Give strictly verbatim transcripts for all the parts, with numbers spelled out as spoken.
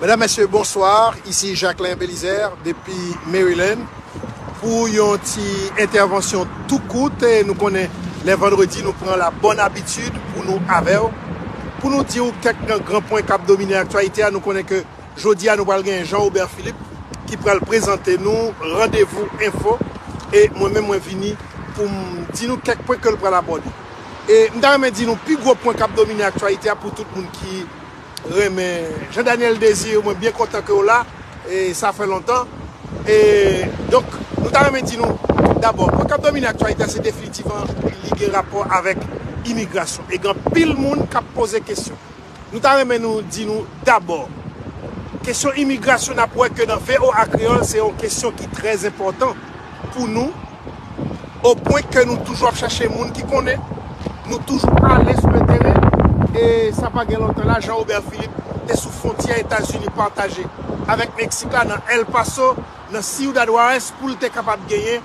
Medam, mesye, bonswa. Isi Jacquelin Belizaire depi Maryland pou yon ti entèvansyon tou kout. E nou konnen lè vandredi nou pran la bòn abitid pou nou avè w, pou nou di w kèk nan gran pwen k ap domine aktyalite a. Nou konnen ke jodi a nou pral gen Jean Robert Philippe ki pral prezante nou Randevou Enfo. E mwen menm mwen vini pou m di nou kèk pwen ke l pral abòde. E m ta renmen di nou pi gwo pwen k ap domine aktyalite a pou tout moun ki renmen Jean Daniel Désir, mwen byen kontan ke w la, e sa fè lontan. E donk, nou ta renmen di nou, dabò, pwen k ap domine aktyalite a, se definitivman li gen rapò avèk imigrasyon. E gen anpil moun k ap poze kesyon. Nou ta renmen nou di nou, dabò, kesyon imigrasyon, n ap wè ke nan V O A Kreyòl, se yon kesyon ki trè enpòtan pou nou, o pwen ke nou toujou ap chache moun ki konnen, nou toujou ale sou le teren. E sa pa gen lontan la, Jean Robert Philippe te sou fwontyè Etazini pataje avèk Meksik la nan El Paso, nan Ciudad Juárez, pou l te kapab genyen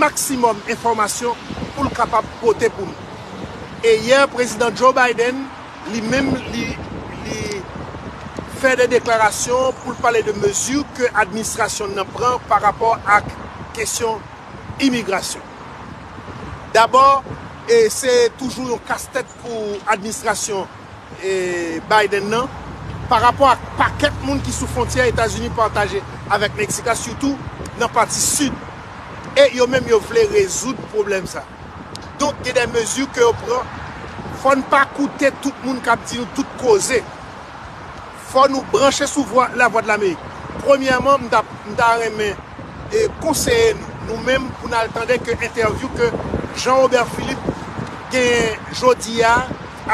maksimòm enfòmasyon pou l kapab pote pou nou. E yè, prezidan Joe Biden, li menm, li, li fè de deklarasyon pou l pale de mezi ke administrasyon l nan pran pa rapò ak kesyon imigrasyon. Dabò, e se toujou yon kastèt pou administrasyon e Biden nan, pa rapò ak pakèt moun ki sou fwontyè Etazini pataje avèk Meksik la, sitou nan pati sid. E yo menm, yo vle rezoud pwoblèm sa. Donk, gen de mezi ke yo pran. Fò n pa koute tout moun k ap di nou tout koze. Fò nou branche sou vwa, Lavwadlamerik. Premyèman, m ta, m ta renmen e konseye nou, nou menm, pou n al tande ke entèvyou ke Jean Robert Philippe gen jodi a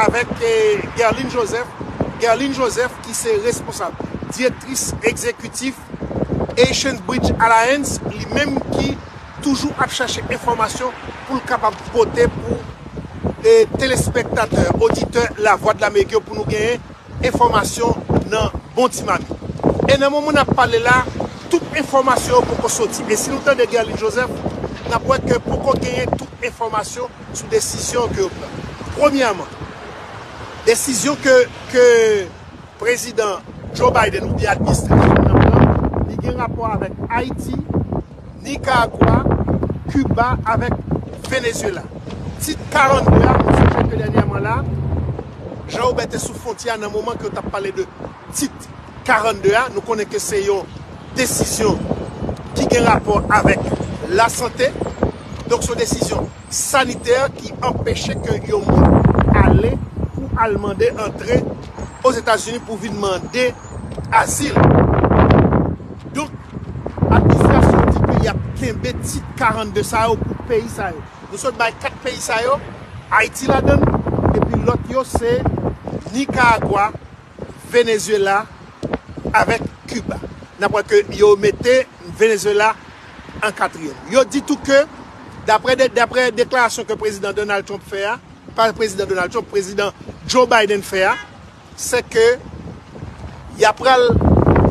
avèk e Guerline Joseph. Guerline Joseph ki se responsab, direktris egzekitif Haitian Bridge Alliance, li menm ki toujou ap chache enfòmasyon pou l kapab pote pou e telespektatè, oditè Lavwadlamerik yo, pou nou genyen enfòmasyon nan bon ti mamit. E nan moman n ap pale la, tout enfòmasyon yo poko soti. E si nou tande Guerline Joseph, n ap wè ke poko genyen tout enfòmasyon sou desizyon ke yo pran. Premyèman, desizyon ke, ke prezidan Joe Biden oubyen administrasyon l nan pran, li gen rapò avèk Ayiti, Nikaragwa, Kiba avèk Venezuela. Tit karannde a, nou sonje ke dènyèman la, Jean Robert te sou fwontyè a nan moman ke yo t ap pale de tit karannde a. Nou konnen ke se yon desizyon ki gen rapò avèk lasante. Donk, se yon desizyon sanitè ki anpeche ke yon moun ale pou al mande antre Ozetazini pou vin mande azil. Donk, administrasyon di ke y ap kenbe tit karannde sa yo pou peyi sa yo. Nou sot bay kat peyi sa yo, Ayiti ladan l, epi lòt yo se Nikaragwa, Venezuela avèk Kiba. N ap wè ke yo mete Venezuela an katriyèm. Yo di tou ke, daprè de, daprè deklarasyon ke prezidan Donald Trump fè a, pa prezidan Donald Trump, prezidan Joe Biden fè a, se ke y ap pral,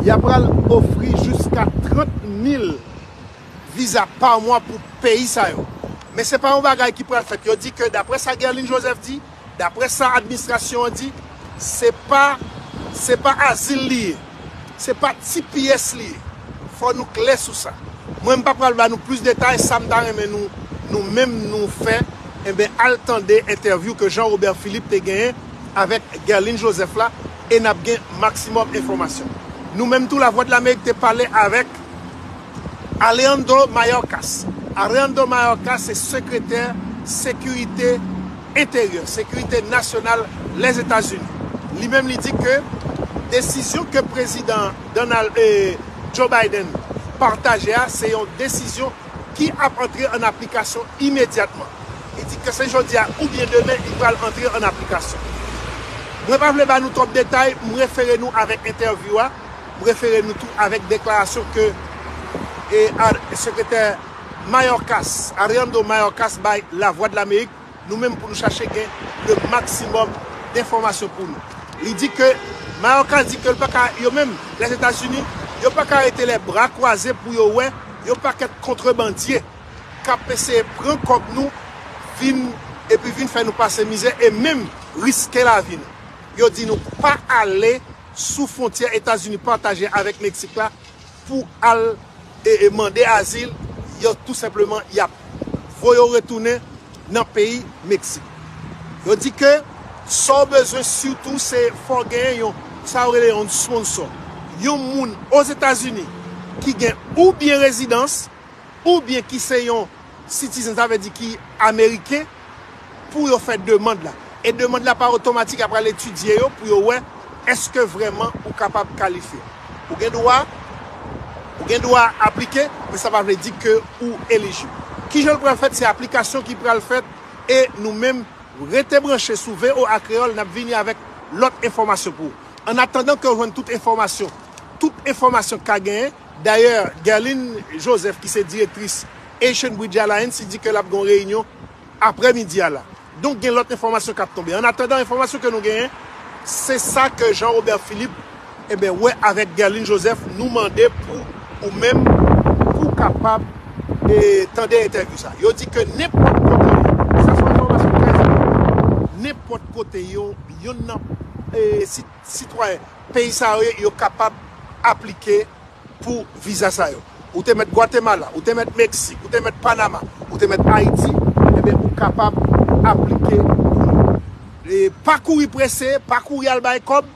y ap pral ofri jiska trant mil viza pa mwa pou peyi sa yo. Men se pa yon bagay ki pral fèt. Yo di ke daprè sa Guerline Joseph di, daprè sa administrasyon an di, se pa, se pa azil li ye. Se pa T P S li ye. Fò nou klè sou sa. Mwen, m pa pral ba nou plis detay, sa m ta renmen nou, nou menm nou fè, enben, al tande entèvyou ke Jean Robert Philippe te genyen avèk Guerline Joseph la, e n ap gen maksimòm enfòmasyon. Nou menm tou, Lavwadlamerik te pale avèk Alejandro Mayorkas. Alejandro Mayorkas se sekretè sekirite enteryè, sekirite nasyonal Lèzetazini. Li menm, li di ke desizyon ke prezidan Donald, eh, Joe Biden pataje a, se yon desizyon ki ap antre an aplikasyon imedyatman. Li di ke se jodi a oubyen demen, li pral antre an aplikasyon. Mwen pa vle ba nou twòp detay, m refere nou avèk entèvyou a, m refere nou tou avèk deklarasyon ke, eh, a, sekretè Mayorkas, Alejandro Mayorkas bay Lavwadlamerik, nou menm pou nou chache gen le maksimòm denfòmasyon pou nou. Li di ke, Mayorkas di ke l pa ka, yo menm, Lèzetazini, yo pa ka rete lè bra kwaze pou yo wè yon pakèt kontrebandye k ap eseye pran kòb nou, vin, epi vin fè nou pase mizè e menm riske lavi nou. Yo di nou pa ale sou fwontyè Etazini pataje avèk Meksik la pou al e, e mande azil, yo tou senpleman y ap voye w retounen nan peyi Meksik. Yo di ke sa w bezwen sitou se fò w genyen yon, sa yo rele yon sponsor. Yon moun Ozetazini ki gen oubyen rezidans, oubyen ki se yon citizen, sa vle di ki ameriken, pou yo fè demann la. E demann la pa otomatik, y ap al etidye yo pou yo wè èske vrèman ou kapab kalifye. Ou gen dwa, ou gen dwa aplike, men sa pa vle di ke ou elijib. Kijan l pral fèt? Se aplikasyon ki pral fèt e nou menm, rete branche sou V O A Kreyòl, n ap vini avèk lòt enfòmasyon pou ou. An atandan ke w jwenn tout enfòmasyon, tout enfòmasyon k ka genyen, dayè, Guerline Joseph, ki se direktris Haitian Bridge Alliance, li di ke l ap gen yon reyinyon aprèmidi a la. Donk, gen lòt enfòmasyon k ap tonbe. An atandan, enfòmasyon ke nou genyen, se sa ke Jean Robert Philippe, e ben, wè avèk Guerline Joseph, nou mande pou ou menm, pou w kapab e, tande entèvyou sa. Yo di ke nenpòt kote, sa se yon enfòmasyon trè enpòtan, nenpòt kote yon, yon nan e, si, sitwayen peyi sa yo ye, yo kapab aplike pou viza sa yo. Ou te mèt Gwatemala, ou te mèt Meksik, ou te mèt Panama, ou te mèt Ayiti, ebyen, ou kapab aplike pou li. E, pa kouri prese, pa kouri al bay kòb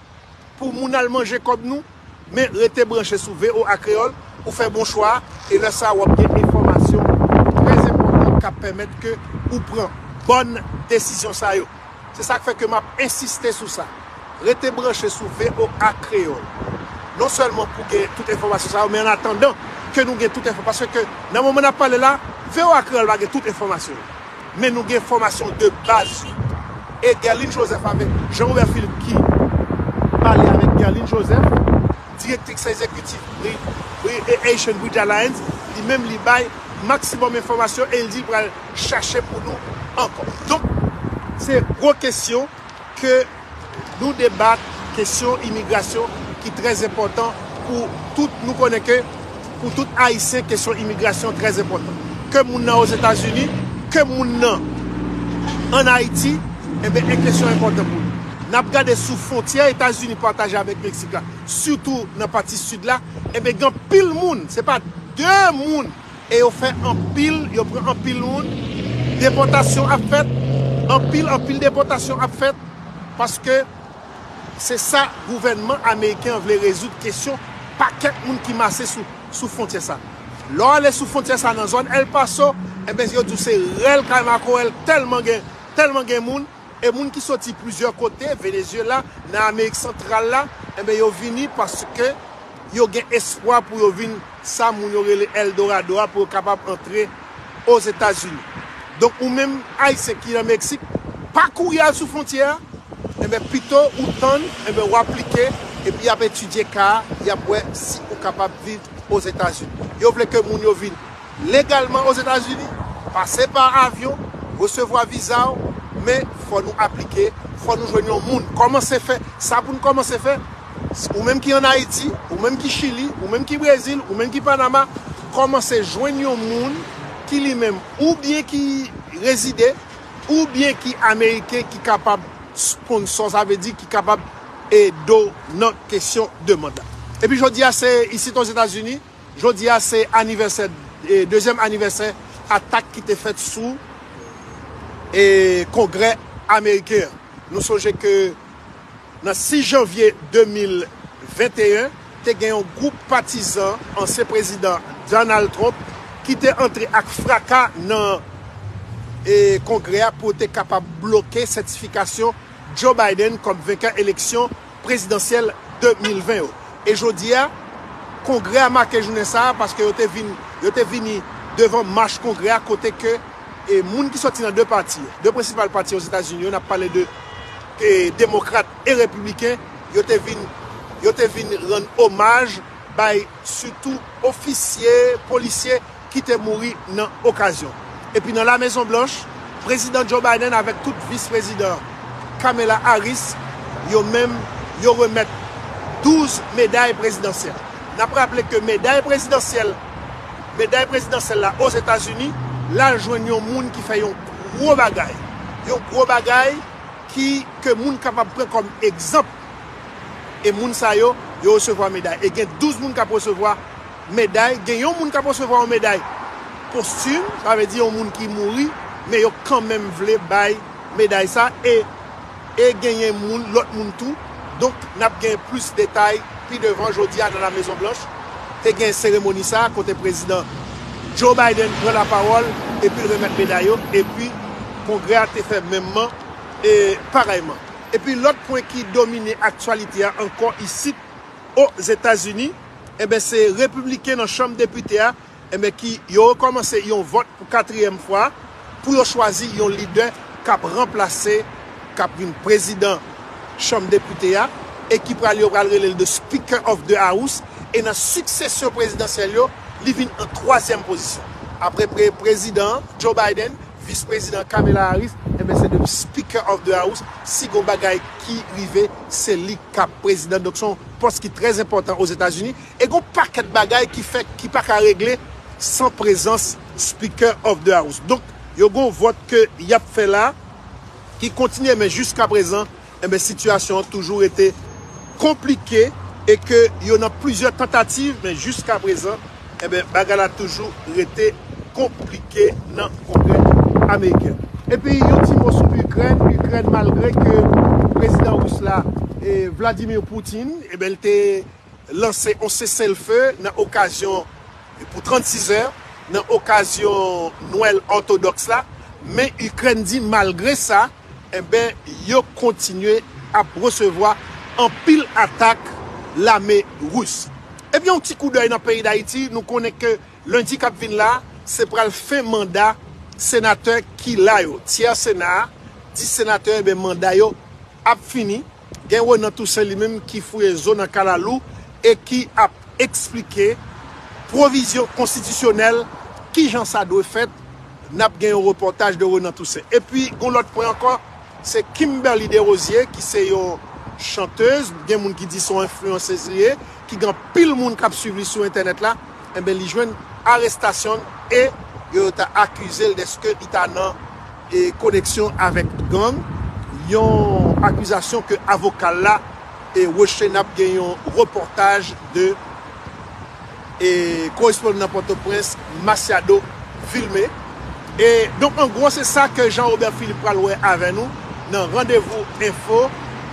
pou moun al manje kòb nou, men rete branche sou V O A Kreyòl, ou fè bon chwa a, e lè sa a, w ap gen enfòmasyon trè enpòtan k ap pèmèt ke ou pran bòn desizyon sa yo. Se sa k fè ke m ap ensiste sou sa. Rete branche sou V O A Kreyòl. Non sèlman pou gen tout enfòmasyon sa yo, men an atandan ke nou gen tout enfòmasyon, paske nan moman n ap pale la, V O A Kreyòl pa gen tout enfòmasyon yo. Men nou gen enfòmasyon de baz yo. E Guerline Joseph avèk Jean Robert Philippe ki pale avèk Guerline Joseph, direktris egzekitif Bri- Bri- e Haitian Bridge Alliance, li menm li bay maksimòm enfòmasyon e li di li pral chache pou nou ankò. Donk, se gwo kesyon ke nou debat, kesyon imigrasyon ki trè enpòtan pou tout, nou konnen ke pou tout Ayisyen, kesyon imigrasyon trè enpòtan. Ke moun nan Ozetazini, ke moun nan ann Ayiti, enben, e kesyon enpòtan pou nou. N ap gade sou fwontyè Etazini pataje avèk Meksik la, sitou nan pati sid la, enben, gen anpil moun, se pa de moun, e yo fè anpil, yo pran anpil moun, depòtasyon ap fèt, anpil, anpil depòtasyon ap fèt, paske se sa gouvènman ameriken an vle rezoud kesyon pakèt moun ki mache sou, sou fwontyè sa. Lè w ale sou fwontyè sa nan zòn El Paso, enben, yo di w se rèl kay makorèl, tèlman gen, tèlman gen moun, e moun ki soti plizyè kote, Venezyela, nan Amerik Santral la, enben, yo vini paske yo gen espwa pou yo vin sa moun yo rele Eldorado a, pou yo kapab antre Ozetazini. Donk, ou menm, Ayisyen ki nan Meksik, pa kouri al sou fwontyè a, enben, pito ou tann, enben, w aplike, epi y ap etidye ka a, y ap wè si ou kapab viv Ozetazini. Yo vle ke moun yo vin legalman Ozetazini, pase pa avyon, resevwa viza w, men fò nou aplike, fò nou jwenn yon moun. Kòmanse fè, sa pou n kòmanse fè, ou menm ki ann Ayiti, ou menm ki Chili, ou menm ki Brezil, ou menm ki Panama, kòmanse jwenn yon moun ki li menm oubyen ki rezide, oubyen ki ameriken ki kapab sponsor, sa vle di ki kapab ede w nan kesyon demann la. Epi jodi a, se isit Ozetazini, jodi a, se anivèsè, e, dezyèm anivèsè atak ki te fèt sou, e, Kongrè ameriken an. Nou sonje ke nan sis janvye de mil venteyen, te gen yon gwoup patizan ansyen prezidan Donald Trump ki te antre ak fraka nan, e, Kongrè a pou yo te kapab bloke sètifikasyon Joe Biden kòm venkè eleksyon prezidansyèl de mil ven yo. E jodi a, Kongrè a make jounen sa a paske yo te vin, yo te vini devan mach Kongrè a kote ke, e, moun ki soti nan de pati, de prensipal pati Ozetazini yo, n ap pale de, e, demokrat e repibliken, yo te vin, yo te vin rann omaj bay sitou ofisye, polisye ki te mouri nan okazyon. Epi nan La Mezon Blanch, Prezidan Joe Biden avèk tout vis prezidan Kamala Harris, yo menm, yo remèt douz meday prezidansyèl. N ap raple ke meday prezidansyèl, meday prezidansyèl la Ozetazini, l al jwenn yon moun ki fè yon gwo bagay. Yon gwo bagay ki, ke moun kapab pran kòm egzanp. E moun sa yo, yo resevwa meday. E gen douz moun k ap resevwa meday. Gen yon moun k ap resevwa yon meday postim, sa vle di yon moun ki mouri, men yo kanmenm vle bay meday sa. E, e genyen moun, lòt moun tou. Donk, n ap gen plis detay pi devan jodi a nan La Mezon Blanch. Te gen seremoni sa a kote prezidan Joe Biden pran lapawòl epi l remèt meday yo. Epi kongrè a te fè menmman e parèyman. Epi lòt pwen ki domine aktyalite a ankò isit Ozetazini, enben, se repibliken nan Chanm Depite a, enben, ki yo rekòmanse yon vòt pou katriyèm fwa pou yo chwazi yon lidè k ap ranplase, k ap vin prezidan Chanm Depite a, e ki pral, yo pral rele l the Speaker of the House, e nan siksesyon prezidansyèl yo, li vin an twazyèm pozisyon. Apre pre-, prezidan Joe Biden, vis prezidan Kamala Harris, enben, se the Speaker of the House. Si gon bagay ki rive, se li k ap prezidan. Donk, se yon pòs ki trè enpòtan Ozetazini. E gon pakèt bagay ki fèt, ki pa ka regle san prezans Speaker of the House. Donk, yo gon vòt ke y ap fè la, ki kontinye, men jiska prezan, enben, sitiyasyon an toujou rete konplike e ke yo nan plizyè tantativ, men jiska prezan, enben, bagay la toujou rete konplike nan Kongrè ameriken. Epi, yon ti mo sou Ikrèn. Ikrèn, malgre ke prezidan ris la, e, Vladimir Putin, enben, l te lanse yon seselfe nan okazyon, pou trannsis è, nan okazyon Nwèl òtodòks la, men Ikrèn di, malgre sa, enben, yo kontinye ap resevwa anpil atak lame ris. Epi, yon ti koudèy nan peyi Dayiti, nou konnen ke lendi k ap vin la, se pral fen manda senatè ki la yo. Tyè Sena a, dis senatè, enben, manda yo ap fini. Gen Renan Toussaint li menm ki fouye zo nan kalalou e ki ap eksplike pwovizyon konstitisyonèl, kijan sa dwe fèt. N ap gen yon repòtaj de Renan Toussaint. Epi, gon lòt pwen ankò, se Kimberly Desrosiers, ki se yon chantèz, gen moun ki di se yon enfliyansèz li ye, ki gen anpil moun k ap swiv li sou entènèt la, enben, li jwenn arestasyon e yo ta akize l dèske li ta nan, e, koneksyon avèk gang, yon akizasyon ke avoka l la, e, rejte. N ap gen yon repòtaj de, e, korespondan nan Pòtoprens, Masiado Vilmé. E donk, an gwo, se sa ke Jean Robert Philippe pral wè avè nou nan Randevou Enfo.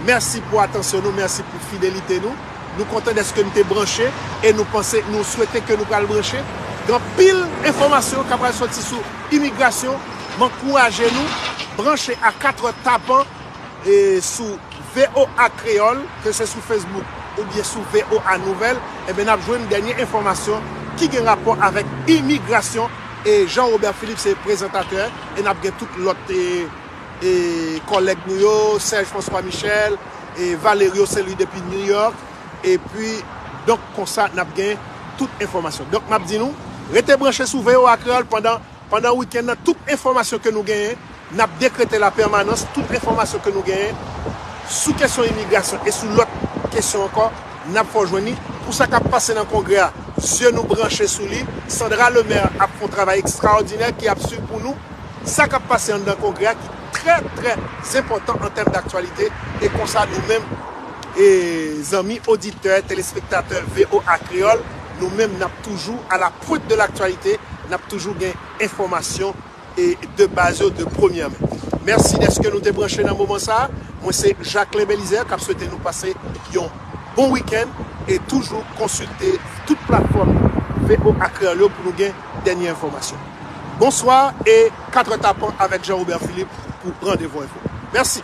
Mèsi pou atansyon nou, mèsi pou fidelite nou. Nou kontan dèske nou te branche e nou panse, nou swete ke nou pral branche. Gen anpil enfòmasyon k ap pral soti sou imigrasyon. M ankouraje nou branche a katrè tapan, e, sou V O A Kreyòl, ke se sou Facebook oubyen sou V O A Nouvèl, enben, n ap jwenn dènye enfòmasyon ki gen rapò avèk imigrasyon. E Jean Robert Philippe se prezantatè, e n ap gen tout lòt, e, e, kòlèg nou yo, Serge François Michel, e Valerio Saint Louis depi New York. Epi, donk, konsa, n ap gen tout enfòmasyon. Donk, m ap di nou, rete branche sou V O A Kreyòl pandan, pandan wikenn nan. Tout enfòmasyon ke nou genyen, n ap dekrete la pèmanans. Tout enfòmasyon ke nou genyen sou kesyon imigrasyon e sou lòt kesyon ankò, n ap fè w jwenn li. Pou sa k ap pase nan Kongrè a, zye nou branche sou li. Sandra Lemaire ap fè yon travay ekstraòdinè ki ap swiv pou nou sa k ap pase anndan Kongrè a, ki trè, trè enpòtan an tèm daktyalite. E konsa, nou menm, e zanmi oditè, telespektatè V O A Kreyòl, nou menm, n ap toujou à la pointe de l'actualité, n ap toujou gen enfòmasyon, e de baz yo, de premyè men. Mèsi dèske nou te branche nan moman sa a. Mwen se Jacquelin Belizaire k ap swete nou pase yon bon wikenn e toujou konsilte tout platfòm V O A Kreyòl yo pou nou gen dènye enfòmasyon. Bonswa e katrè tapan avèk Jean Robert Philippe pou Randevou Enfo. Mèsi.